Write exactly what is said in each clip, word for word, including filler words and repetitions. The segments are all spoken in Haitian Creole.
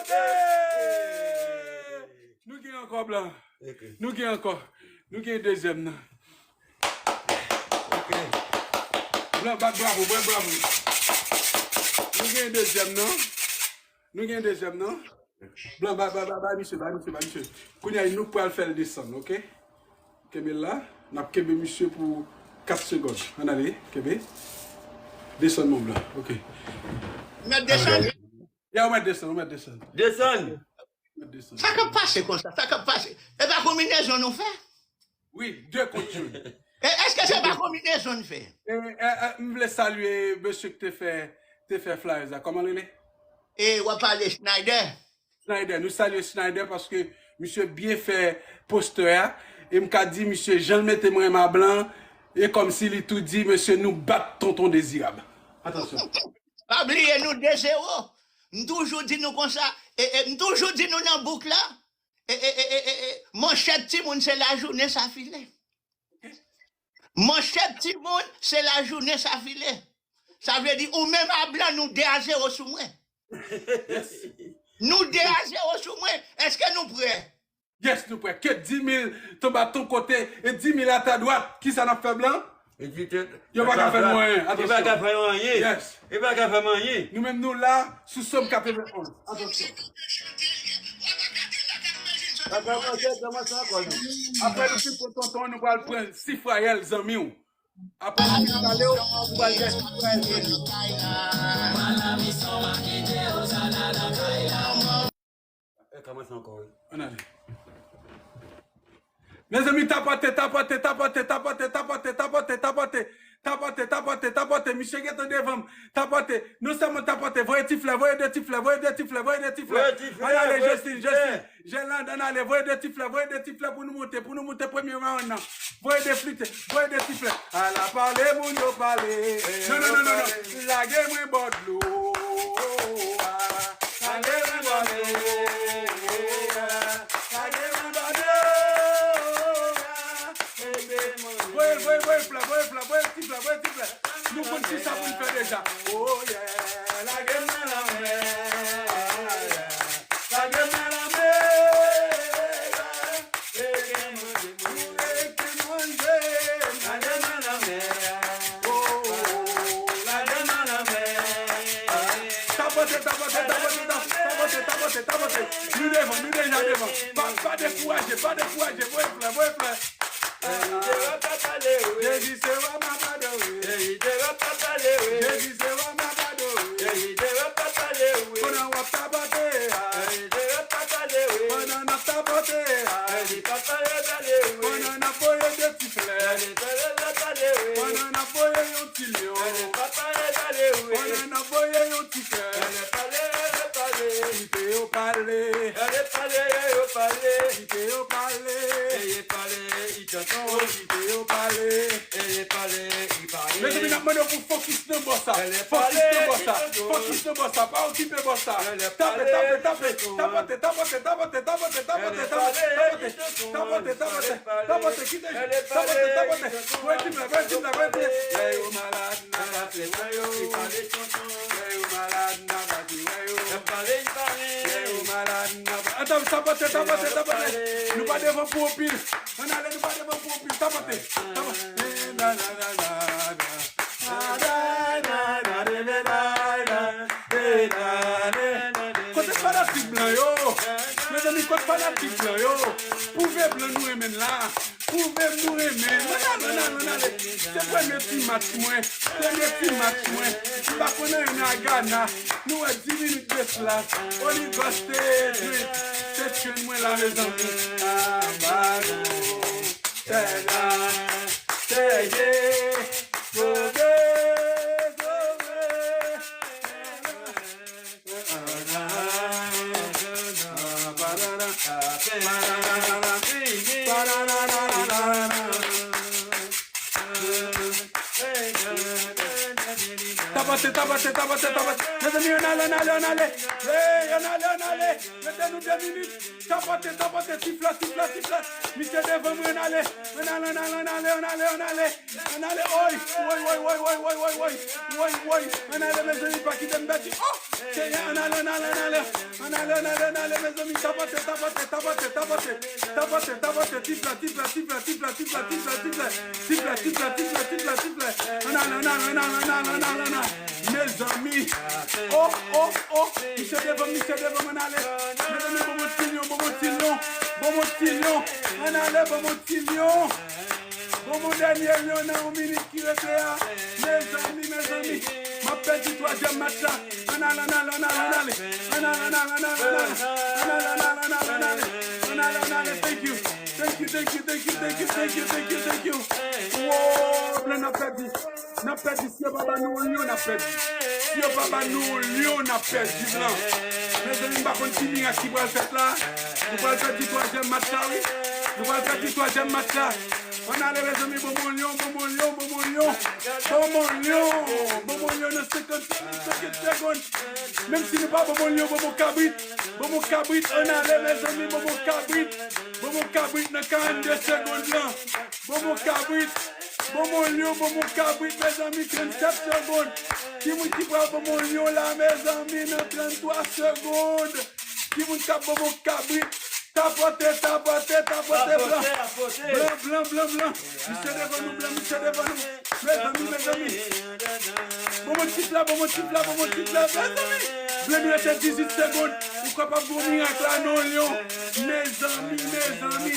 Hey! Nou gen ankò, blan. Nou gen ankò. Nou gen dezyèm nan. Blan, bat bravo, blan, bravo. Nou gen dezyèm nan. Nou gen dezyèm nan. Blan, bay, bay, bay, bay misye, bay misye, bay misye. Kounye a, nou pral fè l desann, oke? Kenbe l la. N ap kenbe misye pou kat segonn. Ann ale, kenbe. Desann, mon blan, oke. Mèt desann? Ya, ou mèt desann, ou mèt desann. Desann. Ou mèt desann. Sa k ap pase konsa? Sa k ap pase? E pa konbinezon nou fè? Wi, de kont youn. E èske se pa konbinezon n fè? E, e, e, m vle salye mesye ki te fè, te fè flyers la. Kòman l rele? E w ap pale Schneider? Schneider, nou salye Schneider paske misye byen fè postè a. E m ka di misye jan l mete mwen ma blan, e kòmsi li tou di mesye nou bat tonton Dezirab. Atansyon. Pa bliye nou de zewo. M toujou di nou konsa, e, e, m toujou di nou nan bouk la, e, e, e, e, e, e, manchèt timoun se lajounen sa file. Manchèt timoun se lajounen sa file. Sa vle di ou menm a blan nou de a zewo sou mwen. Nou de a zewo sou mwen. Èske nou prè? Yes, nou prè. Ke dis mil tonbe a ton kote e dis mil a ta dwat. Kisa n ap fè blan? Yo pa ka fè nou anyen. Yo pa ka fè nou anyen. Yes. Yo pa ka fè m anyen. Nou menm nou la sou Sòm katrevenn onz. Atansyon. Apre nou fin pran tonton, nou pral pran sifrayèl zanmi w. Apre nou fin pale w, nou pral gen sifrayèl zanmi w. E kòmanse ankò, wi. Ann ale. Mezanmi, tapòte, tapòte, tapòte, tapòte, tapòte, tapòte, tapòte, tapòte, tapòte, tapòte, tapòte, misye gentan devan m. Tapòte, non sèlman tapòte, voye ti flè, voye de ti flè, voye de ti flè, voye de ti flè. Voye ti flè, ann ale, voye Justin, ti flè. Justin, Gerland, ann ale, voye de ti flè, voye de ti flè pou nou monte, pou nou monte premye round nan. Voye de flite, voye de ti flè. Ala pale moun yo pale. Non, non, non, non, non. Lage mwen bò dlo a. Lage mwen bò dlo a. Lage mwen bò dlo a. Voye, voye, voye flè, voye flè, voye ti flè, voye ti flè. Nou konn kisa pou n fè deja. Oh yeah, lage m nan lanmè. Lage m nan lanmè. Lage m nan lanmè. Oh, lage m nan lanmè. Tapote, tapote, tapote, tapote, tapote, tapote. Nou devan, nou deja devan. Pa, pa dekouraje, pa dekouraje. Voye flè, voye flè. Jezi se wa m ap adore. Jezi se wa m ap adore. Pandan w ap tapote a. Pandan n ap tapote a. Pandan n ap voye de ti flè. Pandan n ap voye yon ti lyon. Pandan n ap voye yon ti kè. Kite yo pale. Kite yo pale. Kite yo pale. Mezanmi, n ap mande w pou fokis nan bò sa. Fokis nan bò sa. Fokis nan bò sa. Pa okipe bò sa. Tape, tape, tape. Tapote, tapote, tapote, tapote, tapote, tapote, tapote. Tapote, tapote, tapote, kite. Tapote, tapote. Voye ti flè, voye ti flè, voye ti flè. Lè yo malad, n ap pase wè yo. Lè yo malad, n ap pase wè yo. Lè yo malad, n ap... Atann, tapote, tapote, tapote. Nou pa devan pou anpil. Ann ale, nou pa devan pou anpil. Tapote, tapote. Kote fanatik blan yo? Mezanmi, kote fanatik blan yo? Pwouve blan nou renmen n la. Pwouve m nou renmen. Ann ale, ann ale, ann ale. Se premye ti match mwen. Premye ti match mwen. M pa konn anyen nan Ghana. Nou wè dis minit de sila. Oligòs te jwenn, te jwenn mwen la, mezanmi. Anba nou. Sèl la, sèl ye, sove, sove. Tapote, tapote, tapote, tapote. Mezanmi, ann ale, ann ale, ann ale. Hey, ann ale, ann ale. Rete nou de minit. Tapote, tapote, ti flè, ti flè, ti flè. Misye devan mwen, ann ale. Ann ale, ann ale, ann ale, ann ale, ann ale, ann ale. Ann ale, oy. Woy, woy, woy. Woy, woy. Ann ale, mezanmi, pa kite m pèdi. Oh! Seyè, ann ale, ann ale, ann ale. Ann ale, ann ale, ann ale, mezanmi, tapote, tapote, tapote, tapote. Tapote, tapote, ti flè, ti flè, ti flè, ti flè, ti flè, ti flè, ti flè. Ti flè, ti flè, ti flè, ti flè, ti flè. Ann ale, ann ale, ann ale, ann ale, ann ale, ann ale. Mezanmi. Oh, oh, oh. Misye devan, misye devan, ann ale. Mezanmi, bon, bon ti lyon, bon, bon ti lyon. Bon, bon ti lyon. Ann ale, bon, bon ti lyon. Bon, bon dènye lyon nan yon minit ki rete a. Mezanmi, mezanmi. M ap pèdi twazyèm match la. Ann ale, ann ale, ann ale, ann ale. Ann ale, ann ale, ann ale, ann ale. Ann ale, ann ale, ann ale, ann ale. Ann ale, ann ale. Thank you. Thank you, thank you, thank you, thank you, thank you, thank you, thank you. Wow, blan n ap pèdi. N ap pèdi. Si yo pa ba nou yon lyon, n ap pèdi. Si yo pa ba nou yon lyon, n ap pèdi, blan. Mezanmi, m pa konn ki mirak ki pral fèt la. Nou pral pèdi twazyèm match la, wi. Nou pral pèdi twazyèm match la. Ann ale, mezanmi, bon, bon lyon, bon, bon lyon, bon, bon lyon. Bon, bon lyon, bon, bon lyon nan senkant, senkant segonn. Menm si nou pa bon, bon lyon, bon, bon kabrit. Bon, bon kabrit, ann ale, mezanmi, bon, bon kabrit. Bon, bon kabrit nan karannde segonn lan. Bon, bon kabrit. Bon, bon lyon, bon, bon kabrit, mezanmi, trannsèt segonn. Ki moun ki pral bon, bon lyon la, mezanmi, nan tranntwa segonn? Ki moun k ap bon, bon kabrit? Tapote, tapote, tapote, blan. Blan, blan, blan, blan. Misye devan nou, blan, misye devan nou. Mezanmi, mezanmi. Bon, bon ti flè, bon, bon ti flè, bon, bon ti flè, mezanmi. Blan, nou rete dizuit segonn. Ou kapab gon mirak la, non, lyon. Mezanmi, mezanmi.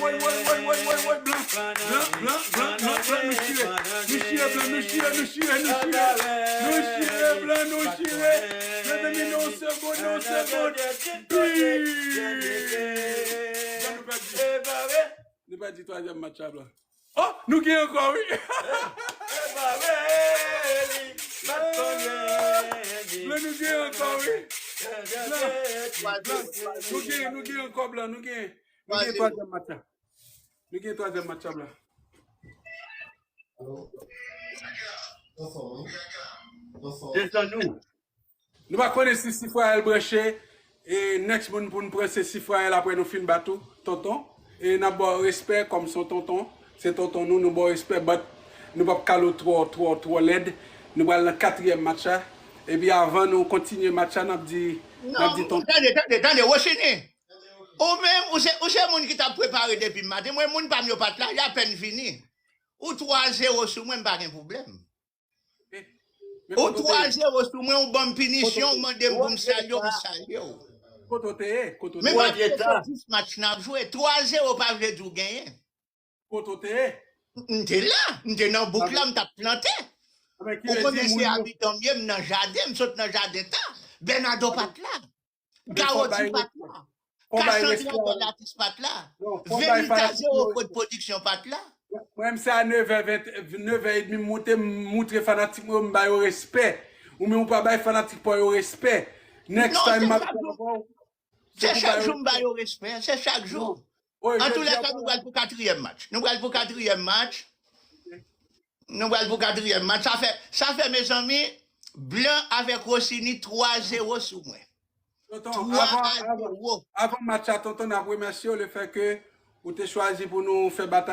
Woy, woy, woy, woy, woy, woy, blan. Blan, blan, blan, blan, blan, nou chire. Nou chire, blan, nou chire, nou chire, nou chire. Nou chire, blan, nou chire. Mezanmi, nan yon segonn, nan yon segonn. Pi! Blan, nou pèdi. Nou pèdi twazyèm match la, blan. Oh, nou gen ankò, wi. Blan, nou gen ankò, wi. Blan, blan, nou gen, nou gen ankò, blan, nou gen. Nou gen twazyèm match la. Nou gen twazyèm match la, blan. Desann nou. Nou pa konnen si Sifrayèl branche, e next moun pou n pran se Sifrayèl apre nou fin bat ou, tonton. E n ap ba w respè kòm se yon tonton, se tonton nou, nou ba w respè, but nou p ap kale w twò, twò, twò lèd. Nou pral nan katriyèm match la. Epi avan nou kontinye match la, n ap di, n ap di tonton. Tande, tande, tande, Rochini. Ou menm, ou se, ou se moun ki t ap prepare depi maten. Mwen, moun pa m yo pa t la, y apèn vini. Ou twa zewo sou mwen, m pa gen pwoblèm. Ou twa zewo sou mwen, ou ban m pinisyon, ou mande m pou m salye w, m salye w. Kote w te ye? Kote w te ye? Men m ap fè jis match n ap jwe. Twa zewo pa vle di w genyen. Kote w te ye? M te la, m te nan bouk la, m t ap plante. Ou konnen se abitan m ye, m nan jaden, m sot nan jaden ta. Bènado pa t la. Gawodi pa t la. Kasandra Bèl Atis pa t la. Verita Zewo Fwod Pwodiksyon pa t la. Mwen, m se a nevè, ven, nevè edmi m moute, m moutre fanatik mwen, m ba yo respè. Ou menm ou pa bay fanatik pa yo respè. Next time, m ap travay. Se chak jou m ba yo respè, se chak jou. Antoulèka, nou pral pou katriyèm match. Nou pral pou katriyèm match. Nou pral pou katriyèm match. Sa fè, sa fè, mezanmi, Blan avèk Rossini twa zewo sou mwen. Tonton, twa a zewo. Avan match la, tonton, n ap remèsye w lefètke ou te chwazi pou nou fè batay.